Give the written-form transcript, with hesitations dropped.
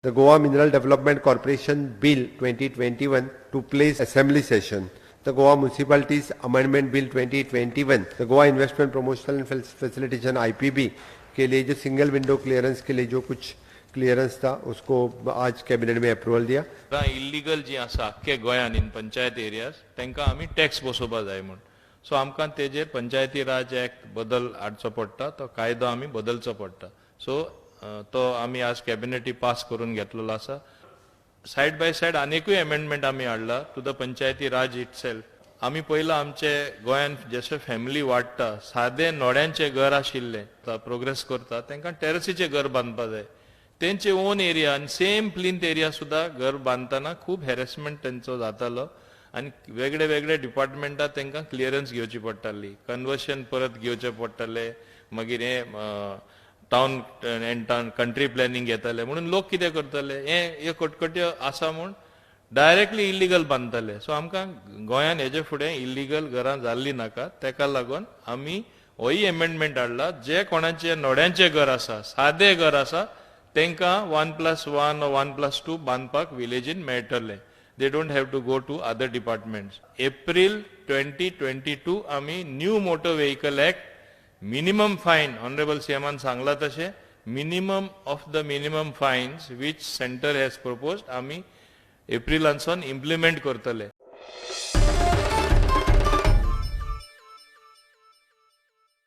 The Goa Mineral Development Corporation Bill 2021 to place assembly session. The Goa Municipalities Amendment Bill 2021, the Goa Investment Promotion and Facilitation IPB K लिए जो single window clearance K लिए जो कुछ clearance था, उसको आज cabinet में approval दिया. घरां इल्लिगल जी आसा आख्खे गोंयान इन पंचायत एरियाज, तांकां आमी टॅक्स बसोवपा जाय म्हूण. सो आमकां तेजेर पंचायती राज एक्ट बदल हाडचो पडटा, तो कायदो आमी बदलचो पडटा. सो तो आमी आज कॅबिनेटी पास करून घेतलेलो आसा. सायड बाय सायड आनिकूय एमेंडमेंट आमी हाडला to the Panchayati Raj itself. आमी पयला आमचे गोंयान जशे फॅमिली वाडटा, सादे नोड्यांचे घर आशिल्ले प्रोग्रेस करता, तांकां टेरसीचे घर बांदपा जाय. तेंचे ओन एरिया आनी सेम प्लिंथ एरिया सुद्दां घर बांदतना खूब हॅरेसमेंट तेंचो जातालो आनी वेगळे वेगळे डिपार्टमेंटां तांकां क्लियरन्स घेवची पडटाली, कन्वर्शन परत घेवचें पडटालें, मागीर हें town and town country planning घेताले. म्हणून लोक कितें करताले, हे ह्यो कटकट्यो आसा म्हूण डायरेक्टली इल्लिगल बांदताले. सो आमकां गोंयान हेजे फुडें इल्लिगल घरां जाल्लीं नाका. तेका लागून आमी होय एमेंडमेंट हाडला, जे कोणाचे नोड्यांचें घर आसा, सादें घर आसा, तांकां 1+1, 1+2 बांदपाक विलेजीन मेळटलें. They don't have to go to other departments. April 2022 आमी new motor vehicle act minimum fine, honourable सीएमान सांगला तशें, minimum of the minimum fines which centre has proposed, आमी एप्रिलांसून इम्प्लिमेंट करतले.